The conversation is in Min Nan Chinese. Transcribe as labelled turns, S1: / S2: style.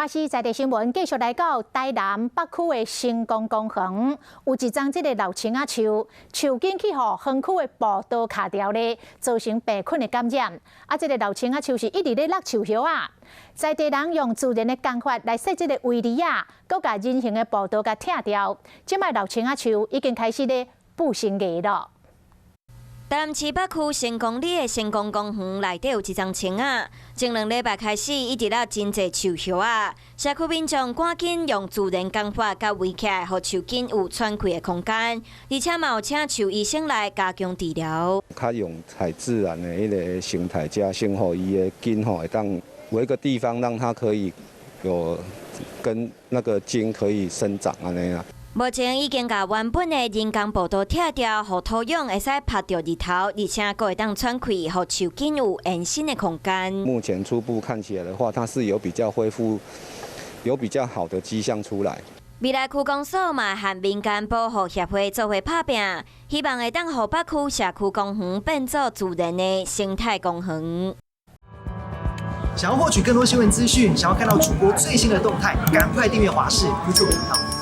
S1: 華視在地新聞繼續來到台南北區的成功公園，有一叢這个老青仔樹，樹根去予園區的步道卡牢咧，造成病菌的感染。啊，這个老青仔樹是一直咧落樹葉仔，在地人用自然的工法來設這个圍籬仔，閣共人行的步道共拆掉。這擺老青仔樹已經開始咧布新芽囉。
S2: 台南市北區成功里的成功公園內底有一叢青仔，前2禮拜開始一直落真濟樹葉仔，社區民眾趕緊用自然工法共圍起來，予樹根有喘氣的空間，而且嘛有請樹醫生來加強治療。
S3: 較用採自然的彼个形態，遮先予伊的根吼會當有一個地方讓它可以有跟那個莖可以生長按呢啦。
S2: 目前已經共原本的人工步道拆掉，予土壤會使曬著日頭，而且閣會當喘氣，予樹根有延伸的空間。
S3: 目前初步看起來的話，它是有比較恢復，有比較好的跡象出來。
S2: 未來區公所嘛和民間保護協會做伙拍拚，希望會當予北區社區公園變做自然的生態公園。
S4: 想要獲取更多新聞資訊，想要看到主播最新的動態，趕快訂閱華視 YouTube 頻道。